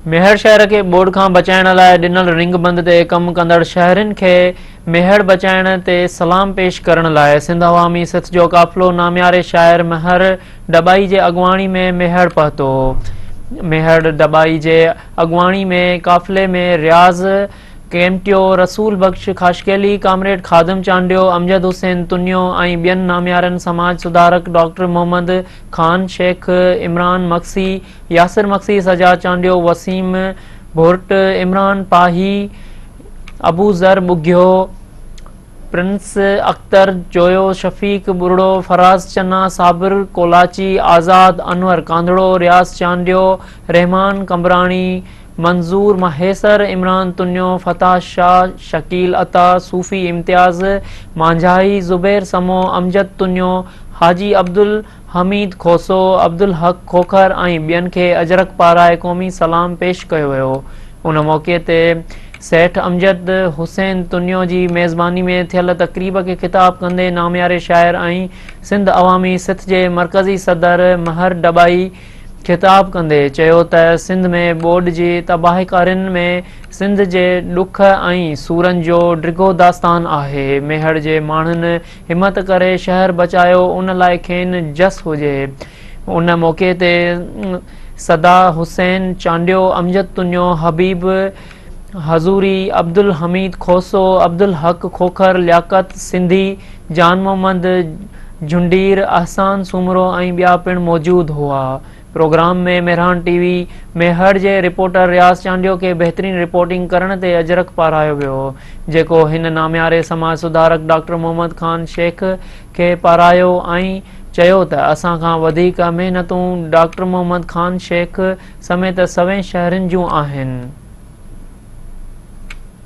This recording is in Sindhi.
ميهڙ شهر کي ٻوڏ کان بچائڻ لاء ڏنل رنگ بند تي ڪم ڪندڙ شهرين کي ميهڙ بچائڻ تي سلام پيش ڪرڻ لاء سنڌ عوامي سٿ جو قافلو نامياري شاعر مهر ڊٻائي جي اڳواڻي ۾ ميهڙ پهتو. ميهڙ ڊٻائي جي اڳواڻي ۾ قافلي ۾ رياض ڪيمٽيو، رسول بخش خاشقيلي، ڪامريڊ خادم چانڊيو، امجد حسين تنيو ۽ ٻين ناميارن سماج سڌارڪ ڊاڪٽر محمد خان شيخ، عمران مگسي، ياسر مگسي، سجاد چانڊيو، وسيم ڀرٽ، عمران پاهي، ابوذر ٻگهيو، پرنس اختر جويو، شفيق ٻرڙو، فراز چنا، صابر ڪولاچي، آزاد انور ڪانڌڙو، رياض چانڊيو، رحمان قمبراڻي، منظور مهيسر، عمران تنيو، فتاح شاهه، شڪيل عطا، صوفي امتياز مانجهائي، زبير سمو، امجد تنيو، حاجي عبدالحميد کوسو، عبدالحق کوکر ۽ ٻين کي اجرڪ پارائي قومي سلام پيش ڪيو ويو. ان موقعي تي سيٺ امجد حسين تنيو جي ميزباني ۾ ٿيل تقريب کي خطاب ڪندي نامياري شاعر ۽ سنڌ عوامي سٿ جي مرڪزي صدر مهر ڊٻائي خطاب ڪندي چيو ته سنڌ ۾ ٻوڏ جي تباهڪارين ۾ سنڌ جي ڏک ۽ سورن جو ڊگهو داستان آهي، ميهڙ جي ماڻهن همت ڪري شهر بچايو ان لاء کين جس هجي. ان موقعي تي صدا حسين چانڊيو، امجد تنيو، حبيب حضوري، عبدالحميد کوسو، عبدالحق کوکر، لياقت سنڌي، جان محمد جهنڊير، احسان سومرو ۽ ٻيا پڻ موجود هئا. پروگرام ۾ مهراڻ ٽي وي ميهڙ جي رپورٽر رياض چانڊيو کي بهترين رپورٽنگ ڪرڻ تي اجرڪ پارايو ويو جيڪو هن نامياري سماج سڌارڪ ڊاڪٽر محمد خان شيخ کي پارايو ۽ چيو ته اسان کان وڌيڪ محنتون ڊاڪٽر محمد خان شيخ سميت سوين شهرين جون آهن.